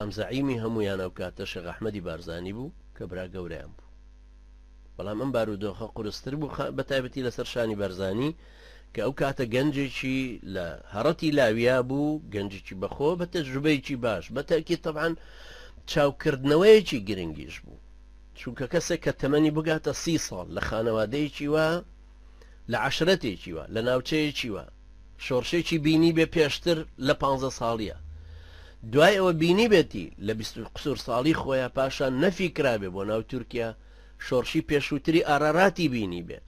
بەڵام زەعیمی هەموویان ئەو کاتە شێخ ئەحمەدی بارزانی بوو کە برا گەورەیان بوو. بەڵام ئەم بارودۆخە قورستر بوو بە تایبەتی لەسەر شانی بارزانی کە ئەو کاتە گەنجێکی لە هەڕەتی لاویا بوو، گەنجێکی بەخۆ بە تەجروبەیەکی باش، بە تەئکید تەبعەن چاوکردنەوەیەکی گرنگیش بوو. چونکە کەسێک کە تەمەنی بگاتە سی ساڵ لە خانەوادەیەکی وا، لە عەشرەتێکی وا، لە ناوچەیەکی وا، شۆڕشێکی بینیبێ پێشتر لە پانزە ساڵیە دوای ئەوە بینیبێتی لە بیست و قسور ساڵی خۆیا پاشان نەفی کرابێ بۆ ناو تورکیا شۆڕشی پێشووتری ئاراراتی بینیبێ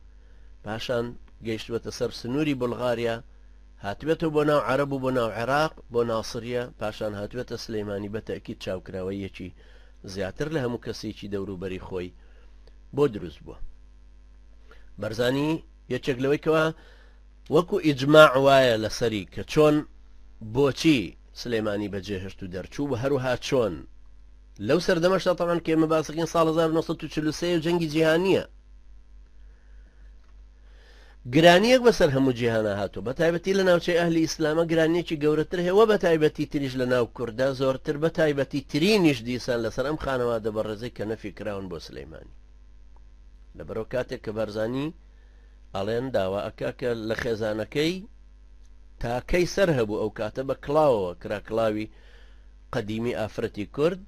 پاشان گەیشتوەتە سەر سنووری بولغاریا هاتبێتەوە بۆ ناو عەرەب و بۆ ناو عێراق بۆ ناسریە پاشان هاتوێتە سلەیمانی بە تەئکید چاوکراوەیەکی زیاتر لە هەموو کەسێکی دەوروبەری خۆی بۆ دروست بووە بەرزانی یەکێک لەوەی کەوا وەکو ئیجماع وایە لەسەری کە چۆن بۆچی سلێمانی بەجێهێشت و دەرچوو و هەروها چۆن لەو سەردەمەشدا تەبعەن کە ئێمە باسەکەین ساڵ 1943 و جەنگی جیهانییە گرانیەک بەسەر هەموو جیهانە هاتوو بە تایبەتی لە ناوچەی ئەهلی ئیسلامە گرانیەکی گەورەتر هەیە وە بە تایبەتی تریش لە ناو کووردا زۆرتر بە تایبەتی ترینیش دیسان لەسەر ئەم خانەوادە بەڕێزەی کە نەفی کراون بۆ سلەیمانی لەبەرەوە کاتێک کە بارزانی ئەڵێن داوا ئەکا کە لە خێزانەکەی تاکەی سەر هەبوو ئەو کاتە بە کڵاوەوە کرا کڵاوی قەدیمی ئافرەتی کورد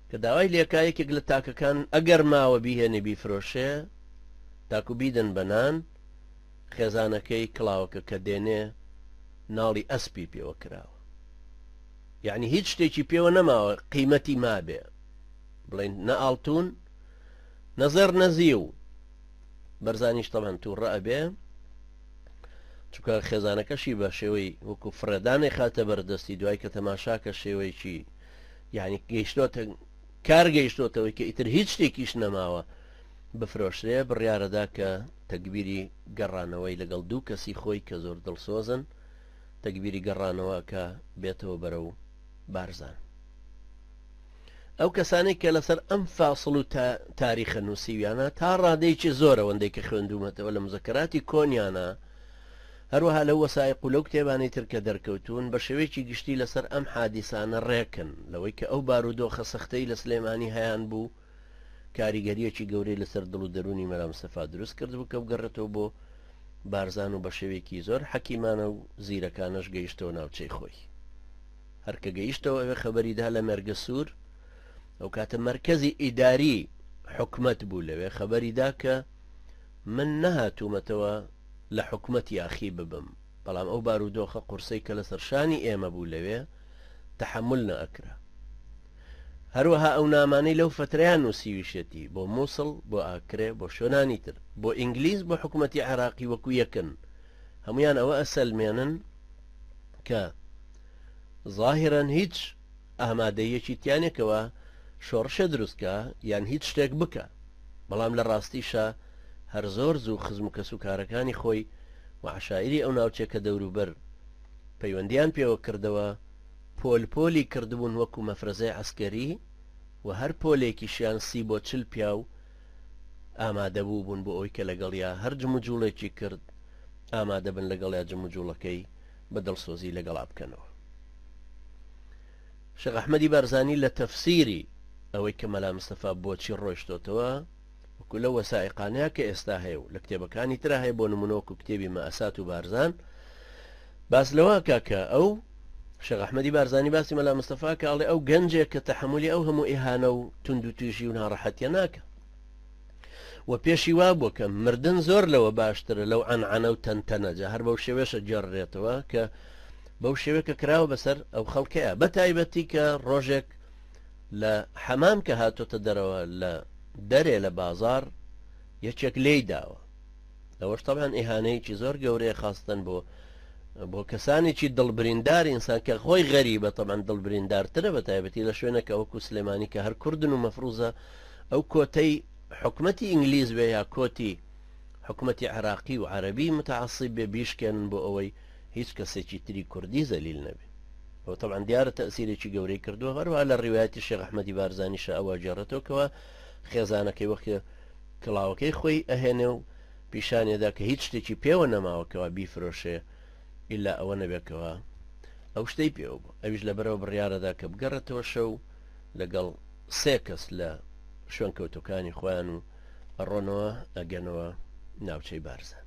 کە داوای لێکا یەکێک لە تاکەکان ئەگەر ماوە بیهێنێ بیفرۆشێ تاکو بیدەن بە نان خێزانەکەی کڵاوەکە کە دێنێ ناڵی ئەسپی پێوە کراوە یعنی هیچ شتێکی پێوە نەماوە قیمەتی مابێ بڵێن نە ئاڵتون نەزەر نەزیو بەرزانیش تەبعەن توڕە ئەبێ چونکە خێزانەکەشی بە شێوەی وەکو فڕێدانێ خاتە بەردەستی دوای کە تەماشاکە شێوەیەکی یعنی گەیشتۆتە کار گەیشتۆتەوەی کە ئیتر هیچ شتێکیش نەماوە بفرۆشرێ بڕیارەدا کە تەگبیری گەڕانەوەی لەگەڵ دوو کەسی خۆی کە زۆر دڵسۆزن تەگبیری گەڕانەوە کە بێتەوە بەرەو بارزان. ئەو کەسانەی کە لەسەر ئەم فاسڵ و تاریخە نووسیویانە تا ڕادەیەکی زۆر ئەوەندەی کە خوێندوومەتەوە لە مزەکەراتی کۆنیانە هەروەها لەو وەسایق و لەو کتێبانەی تر کە دەرکەوتوون بە شێوەیەکی گشتی لەسەر ئەم حادیسانە ڕێکن لەوەی کە ئەو بارودۆخە سەختەی لە سلێمانی هەیان بوو کاریگەریەکی گەورەی لەسەر دڵ و دەروونی مەلا مستەفا دروست کردبوو کە بگەڕێتەوە بۆ بارزان و بە شێوەیەکی زۆر حەکیمانە و زیرەکانەش گەیشتەوە ناوچەی خۆی. هەر کە گەیشتەوە ئەوێ خەبەری دا لە مێرگەسوور، ئەو کاتە مەرکەزی ئیداری حکومەت بوو لەوێ، خەبەری دا کە من نەهاتوومەتەوە لە حکومەت یاخی ببم، بەڵام ئەو بارودۆخە قورسەی کە لەسەر شانی ئێمە بوو لەوێ تەحەمول نەئەکرا. هەروەها ئەو نامانەی لەو فەترەیا نووسیویشێتی بۆ موسڵ، بۆ ئاکرێ، بۆ شوێنانی تر، بۆ ئینگلیز، بۆ حکومەتی عێراقی وەکو یەکن، هەموویان ئەوە ئەسەلمێنن کە زاهیرەن هیچ ئامادەییەکی تیا نیە کەوا شۆڕشێ دروست کا یان هیچ شتێک بکا بەڵام لە ڕاستیشا هەر زۆر زوو خزم و کەسوکارەکانی خۆی و عەشایری ئەو ناوچە کە دەوروبەر پەیوەندیان پێوە کردەوە پۆل پۆلی کردبوون وەکو مەفرەزەی عەسکەری و هەر پۆلێکیشیان سی بۆ چل پیاو ئامادەبوو بوون بۆ ئەوی کە لەگەڵیا هەر جموجوڵێکی کرد ئامادەبن لەگەڵیا جموجوڵەکەی بە دڵسۆزی لەگەڵا بکەنەوە. شێخ ئەحمەدی بارزانی لە تەفسیری ئەوەی کە مەلا مستەفا بۆچی ڕۆیشتۆتەوە وەکو لەو وەسائیقانەیە کە ئێستا هەیە و لە کتێبەکانی ترا هەیە بۆ نمونە وەکو کتێبی مەئەسات و بارزان باس لەوە کا کە ئەو شێخ ئەحمەدی بارزانی باسی مەلا مستەفا کە ئەڵێ ئەو گەنجێک کە تەحەمولی ئەو هەموو ئیهانە و توندوتیژی و ناڕەحەتیە ناکە و پێشی وابووە کە مردن زۆر لەوە باشترە لەو عەنعەنە و تەنتەنە جا هەر بەو شێوەیەشە گێڕرێتەوە کە بەو شێوەیە کە کراوە بەسەر ئەو خەڵکەیە بە تایبەتی کە ڕۆژێک لە حەمام کە هاتۆتە دەرەوە لە دەرێ لە بازار یەکێک لێی داوە ئەوەش تەبعەن ئیهانەیەکی زۆر گەورەیە خاستەن بۆ بۆ کەسانێکی دڵبریندار ئینسان کە خۆی غەریبە تەبعەن دڵبریندارترە بە تایبەتی لە شوێنێکە وەکو سلێمانی کە هەر کوردن و مەفروزە ئەو کۆتەی حکومەتی ئینگلیز بێ یا کۆتی حکومەتی عێراقی و عەرەبی متعصب بێ بیشکێنن بۆ ئەوەی هیچ کەسێکی تری کوردی زەلیل نەبێ ئەوە تەبعەن دیارە تەئسیرێکی گەورەی کردووە هەروەها لە ڕیوایەتی شێخ ئەحمەدی بارزانیشە ئەوە گێڕێتەوە کەوا خێزانەکەی وەختی کڵاوەکەی خۆی ئەهێنێ و پیشانێدا کە هیچ شتێکی پێوە نەماوە کەوا بیفرۆشێ ئیلا ئەوە نەبێت کەوا ئەو شتەی پێوە بوو. ئەویش لەبەرئەوە بڕیارەدا کە بگەڕێتەوە شەو لەگەڵ سێ کەس لە شوێنکەوتوەکانی خۆیان و ئەڕۆنەوە ئەگەنەوە ناوچەی بارزان.